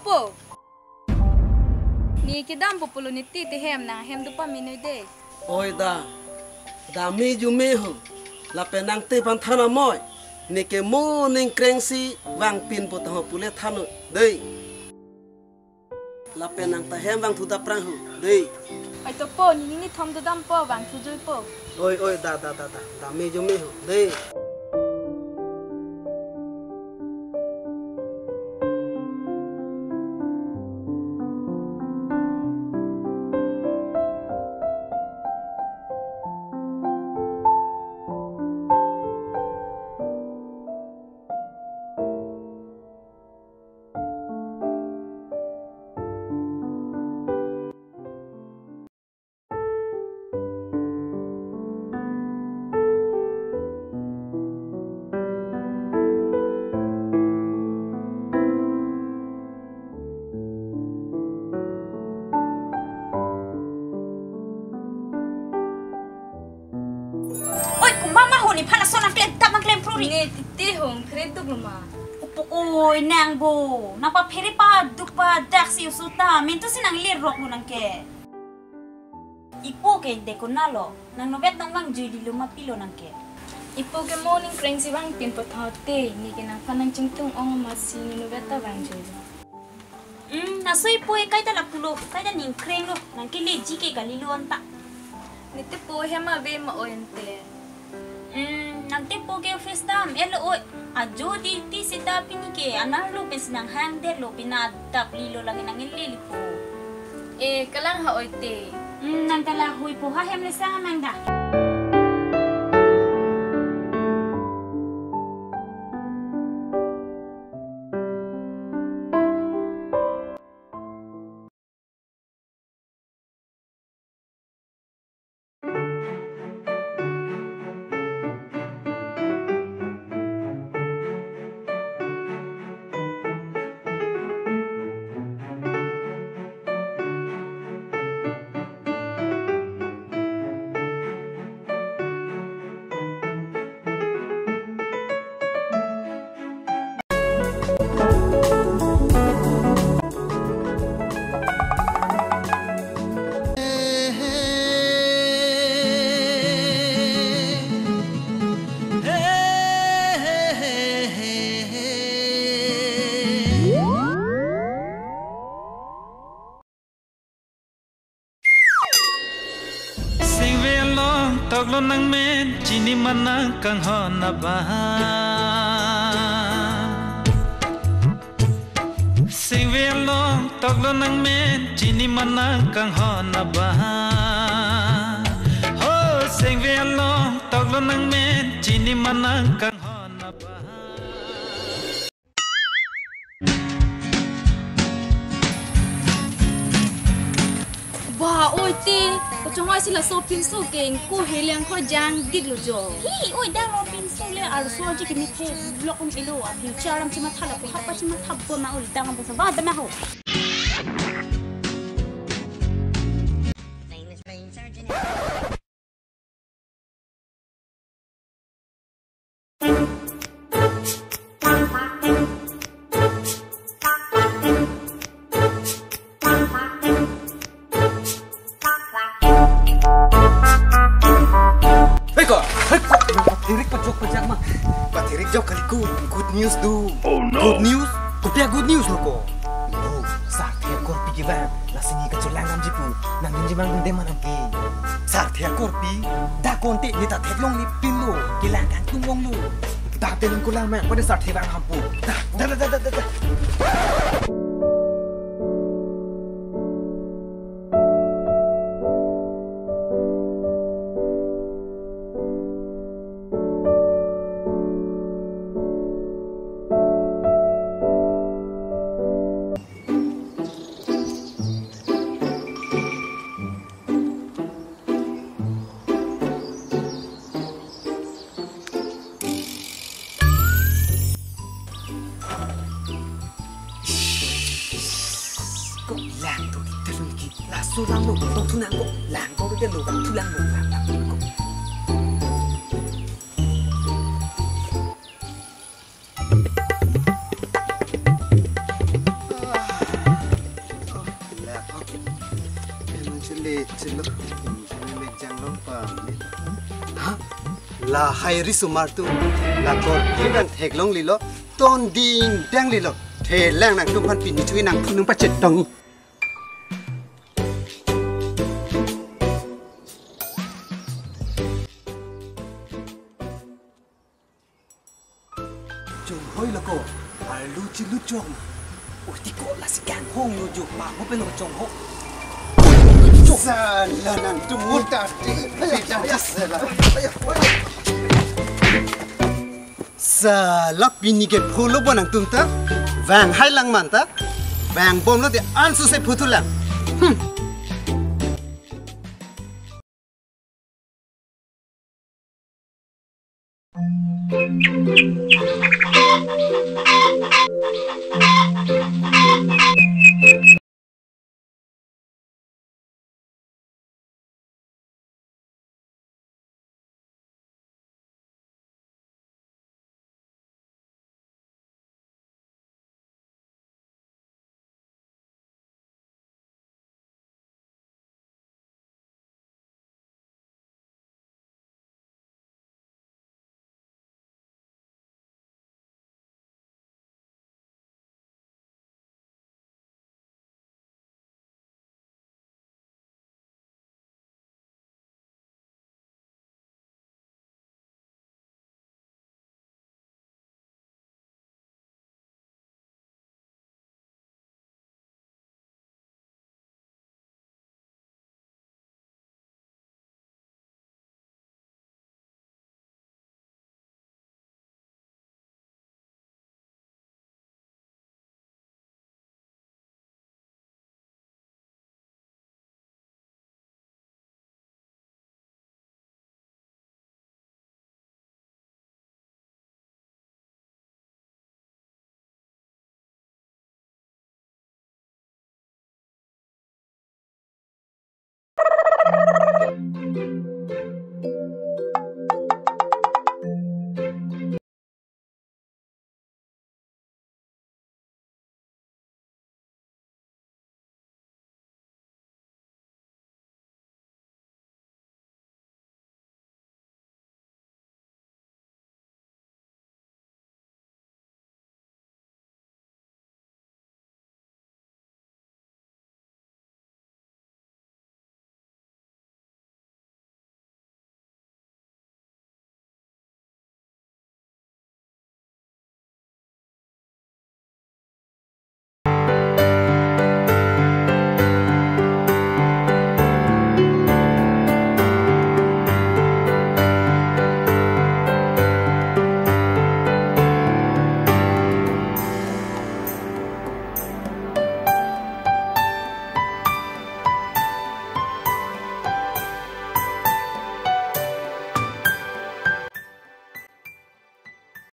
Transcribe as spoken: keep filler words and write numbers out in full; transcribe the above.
Po. Ne kedampo pulo, ne te te hem, nang hem do pamenoi dei. Oi da, dam me ju me ho. Lapen nangte aphan than amoi. Ne ke mo ning krengsi vangpinpo tangho pule than noi dei. Lapen nang ta hem vangthu dapprang ho dei. Oi to po, ne nithom dodampo, vangthu juipo. Oi, oi, da, da, da, da. Dam me ju me ho dei. Oi, komat ma ho, nephan lason nangklem tap nangklem phuri. Ne titi hong, phere duk lo ma. Opo oi nang bo, nangpaphere paduk padak si oso ta, mentu si nanglerok lo nang ke. Ipo ke de konatlo, nang novet nang vangjui dilo ma pilo nang ke. Ipo ke mo ning krengsi vangpinpo tangho te, ne ke nangphan nangchingtung ong amatsi ne novet ta vangjui lo. Hmm, laso ipo ke kaita lapulo, kaita ning krenglo, nang ke leji ke kalilo anta. Ne tepo hem ave ma oi ante. Hmm, nang tepo ke office dam, elo oi. Ajo duty seta pini ke, anarlo pensi nang hang detlo, pina adap lilo lake nang ele lipo. E, kalang ha oi te. Hmm, nang ta lahuipo ha hem le sang nang da. Singve along toklo nangmen, chini ma nang kanghon abang. Singve along toklo nangmen, chini ma nang kanghon abang. Ho, singve along toklo nangmen, chini ma nang kanghon abang. Ba, oi te, kachongoi si laso pinso ke ingko helang ko jangdik lo jo. Hi, oi dang lo pinso le arloso ji kimi the blok un elo a future alam chematha lapu hapa chematha bo ma oi dang bo sa ba dama ho. Hei ko, hei ko, pathirik pajok pajak ma. Pathirik jok kali ko, good news do. Oh no. Good news? Kopi a-good news lo ko? Oh, Sarthe akorpi kevang, lasi ne kachelang damji pu, nang ningje mang dundem ma nang ke. Sarthe akorpi, dak konte ne ta theklongle pinlo, kelang kangtung longlo. Dak te ningko lang mang, pada Sarthe vang hampu. Dak, dak, dak. Ko lang to di telun ki laso lang lo tong thu nang ko lang ko de lo bang thu lang lo bang bang ko. Eh, chelo. Mejang long pa. Ha? Lahai risomar atum. La kor kiran theklonglelo. Ton ding danglelo. Thelang nangtum aphan pini chui nangtum nangpachetong. Chonghoi lo ko, arlu chilu chong. Uti ko lasi kanghong yo jo, pa mo pen chonghoi. Sala nangtum muta ti, ti ta sala. Sala pini ke phulo bo nangtum ta, vanghai lang man ta, vangbomlo de ansu se phuthulang. Hmm.